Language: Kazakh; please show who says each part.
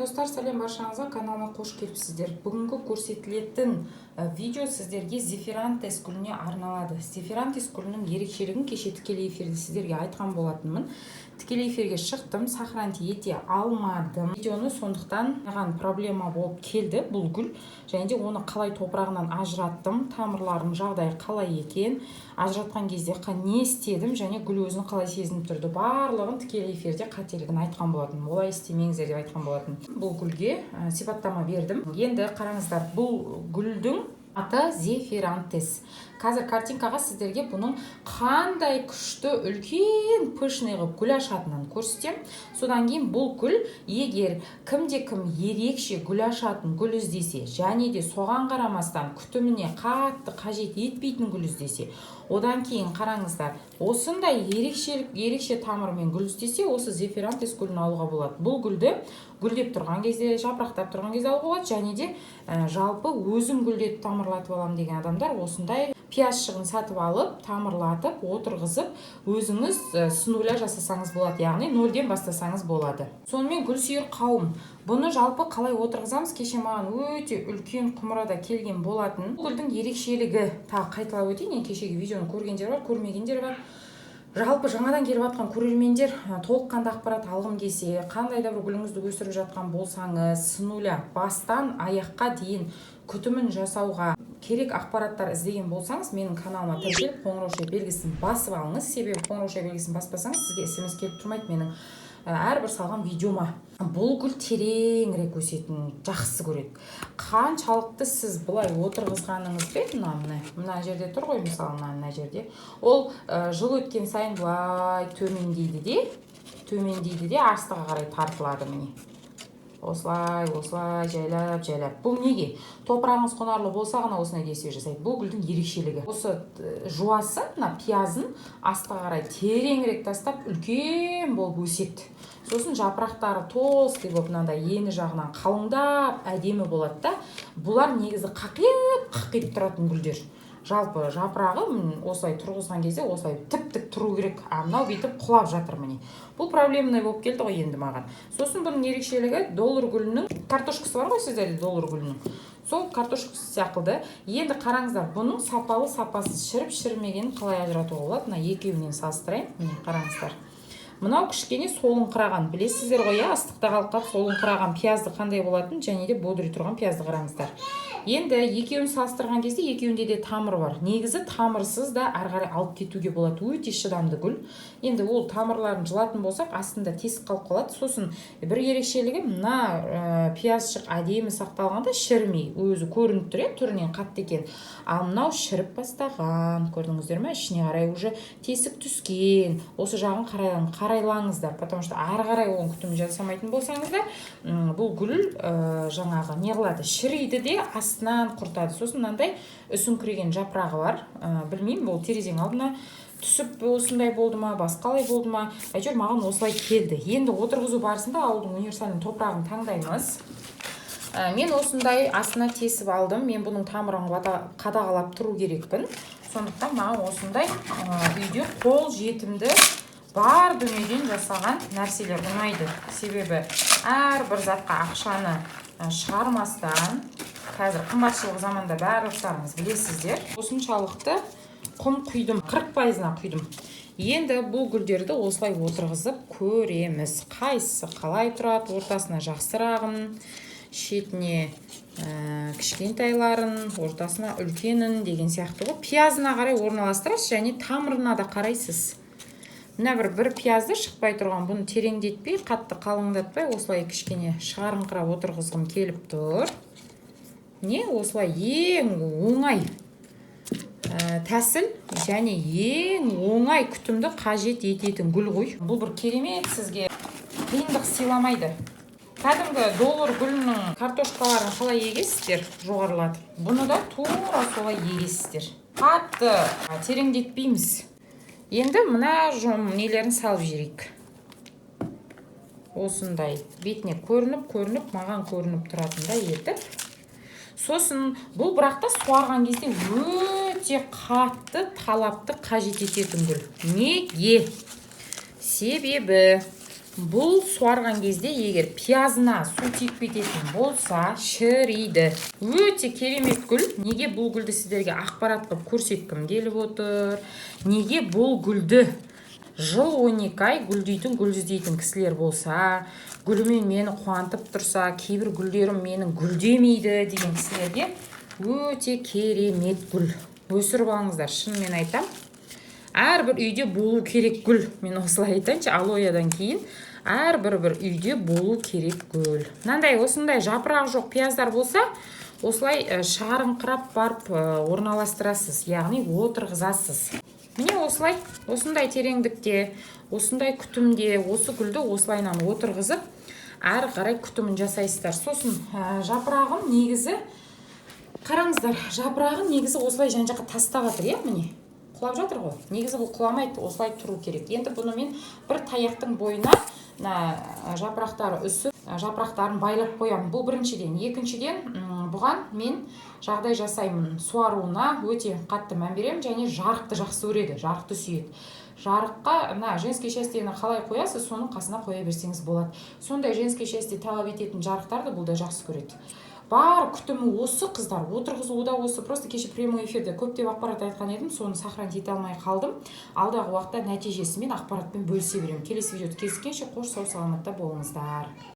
Speaker 1: Достар, сәлем баршаңызға! Каналыма қош келіпсіздер! Бүгінгі көрсетілетін видео сіздерге зефирантес гүліне арналады. Зефирантес гүлінің ерекшелігін кеше тікелей эфирде сіздерге айтқан болатынмын. Тікелей эфирге шықтым, сохранить ете алмадым видеоны, сондықтан маған проблема болып келді бұл гүл және де оны қалай топырағынан ажыраттым, тамырларының жағдайы қалай екен, ажыратқан кезде не істедім және гүл өзін қалай сезініп тұрды, барлығын тікелей эфирде қателігін айтқан болатынмын. Олай істемеңіздер деп айтқан болатынмын. Бұл гүлге сипаттама бердім. Енді қараңыздар, бұл гүлдің аты зефирантес. Қазір картинкаға сіздерге бұның қандай күшті, үлкен, пышный қылып гүл ашатынын көрсетемін. Содан кейін бұл гүл, егер кімде кім ерекше гүл ашатын гүл іздесе және де соған қарамастан күтіміне қатты қажет етпейтін гүл іздесе, одан кейін қараңыздар, осындай ерекшелік, ерекше тамырмен гүл іздесе, осы зефирантес гүлін алуға болады. Бұл гүлді гүлдеп тұрған кезде, жапырақтап тұрған кезде алуға болады және де жалпы өзім гүлдетіп, тамырлатып аламын деген адамдар осындай пиязшығын сатып алып, тамырлатып, отырғызып, өзіңіз с нуля жасасаңыз болады, яғни нөлден бастасаңыз болады. Сонымен, гүлсүйер қауым, бұны жалпы қалай отырғызамыз? Кеше маған өте үлкен құмырада келген болатын. Бұл гүлдің ерекшелігі, тағы қайталап өтейін, енді кешегі видеоны көргендер бар, көрмегендер бар. Жалпы жаңадан келіп жатқан көрермендер, толыққанды ақпарат алғым келсе, қандай да бір гүліңізді өсіріп жатқан болсаңыз, с нуля, бастан аяққа дейін күтімін жасауға керек ақпараттар іздеген болсаңыз, менің каналыма тіркеліп, қоңырауша белгісін басып алыңыз. Себебі қоңырауша белгісін баспасаңыз, сізге СМС келіп тұрмайды менің әрбір салған видеома. Бұл гүл тереңірек өсетін жақсы көреді. Қаншалықты сіз былай отырғызғаныңызбен, мына, міне, мына жерде тұр ғой, мысалы, мына жерде, ол жыл өткен сайын былай төмендейді де, төмендейді де, астыға қарай тартылады. Міне, осылай, осылай, жайлап жайлап. Бұл неге? Топырағыңыз құнарлы болса ғана осындай действие жасайды. Бұл гүлдің ерекшелігі осы жуасы, мына пиязын астыға қарай тереңірек тастап, үлкен болып өседі. Сосын жапырақтары толстый болып, мынандай ені жағынан қалыңдап, әдемі болады да. Бұлар негізі қақиып қақиып тұратын гүлдер. Жалпы жапырағы осылай тұрғызған кезде осылай тіп тік тұру керек, а мынау бүйтіп құлап жатыр. Міне, бұл проблемный болып келді ғой енді маған. Сосын бұның ерекшелігі, доллар гүлінің картошкасы бар ғой сіздерде, доллар гүлінің сол картошкасы сияқты. Енді қараңыздар, бұның сапалы, сапасыз, шіріп шірімегенін қалай ажыратуға болады? Мына екеуінен салыстырайын. Міне, қараңыздар, мынау кішкене солыңқыраған, білесіздер ғой, иә, ыстықта қалып қалып солыңқыраған пиязды қандай болатын және де бодрый тұрған пиязды қараңыздар. Енді екеуін салыстырған кезде екеуінде де тамыр бар. Негізі тамырсыз да ары қарай алып кетуге болады, өте шыдамды гүл. Енді ол тамырларын жылатын болсақ, астында тесік қалып қалады. Сосын бір ерекшелігі, мына пиязшық әдемі сақталған да, шірімей, өзі көрініп тұр, иә, түрінен қатты екен. Ал мынау шіріп бастаған, көрдіңіздер ме? Ішіне қарай уже тесік түскен. Осы жағын қарайлаңыздар, потому что ары қарай оның күтімін жасамайтын болсаңыздар, бұл гүл жаңағы не қылады, шіриді де, астынан құртады. Сосын мынандай үсіңкіреген жапырағы бар. Білмеймін, бұл терезенің алдына түсіп осындай болды ма, басқалай болды ма, әйтеуір маған осылай келді. Енді отырғызу барысында ауылдың универсальный топырағын таңдаймыз. Мен осындай астына тесіп алдым. Мен бұның тамырын қадағалап тұру керекпін, сондықтан маған осындай үйде қол жетімді бар дүниеден жасаған нәрселер ұнайды. Себебі әрбір затқа ақшаны шығармастан, қазір қымбатшылық заманда, барлықтарыңыз білесіздер. Осыншалықты құм құйдым, 40%-ына құйдым. Енді бұл гүлдерді осылай отырғызып көреміз, қайсысы қалай тұрады. Ортасына жақсырағын, шетіне кішкентайларын, ортасына үлкенін деген сияқты ғой. Пиязына қарай орналастырасыз және тамырына да қарайсыз. Мына бір пиязды шықпай тұрған, бұны тереңдетпей, қатты қалыңдатпай, осылай кішкене шығарыңқырап отырғызғым келіп тұр. Не, осылай ең оңай тәсіл және ең оңай күтімді қажет ететін гүл ғой. Бұл бір керемет, сізге қиындық сыйламайды. Кәдімгі доллар гүлінің картошкаларын қалай егесіздер жоғарылатып, бұны да тура солай егесіздер. Қатты тереңдетпейміз. Енді мына нелерін салып жіберейік. Осындай бетіне көрініп көрініп, маған көрініп тұратындай етіп. Сосын бұл бірақ та суарған кезде өте қатты талапты қажет ететін гүл. Неге? Себебі Бұл суарған кезде, егер пиязына су тиіп кететін болса, шіриді. Өте керемет гүл. Неге бұл гүлді сіздерге ақпарат қылып көрсеткім келіп отыр? Неге бұл гүлді жыл 12 ай гүлдейтін гүл іздейтін кісілер болса, гүлімен мені қуантып тұрса, кейбір гүлдерім менің гүлдемейді деген кісілерге өте керемет гүл. Өсіріп алыңыздар, шынымен айтам, әрбір үйде болу керек гүл. Мен осылай айтайыншы, алоядан кейін әрбір бір үйде болу керек гүл. Мынандай, осындай жапырағы жоқ пияздар болса, осылай шығарыңқырап барып орналастырасыз, яғни отырғызасыз. Міне, осылай, осындай тереңдікте, осындай күтімде осы гүлді осылайынан отырғызып, әрі қарай күтімін жасайсыздар. Сосын жапырағын негізі, қараңыздар, жапырағын негізі осылай жан жаққа тастап жатыр, иә, міне, құлап жатыр ғой. Негізі бұл құламайды, осылай тұру керек. Енді бұны мен бір таяқтың бойына мына жапырақтары үсіп, жапырақтарын байлап қоямын. Бұл біріншіден. Екіншіден, бұған мен жағдай жасаймын, суаруына өте қатты мән беремін және жарықты жақсы көреді, жарықты сүйеді. Жарыққа мына «Женское счастье» ні қалай қоясыз, соның қасына қоя берсеңіз болады. Сондай «Женское счастье» талап ететін жарықтарды бұл да жақсы көреді. Бар күтімі осы, қыздар, отырғызуы да осы. Просто кеше прямой эфирде көптеп ақпарат айтқан едім, соны сохранить ете алмай қалдым. Алдағы уақытта нәтижесімен, ақпаратпен бөлісе беремін. Келесі видеода кездескенше, қош, сау саламатта болыңыздар.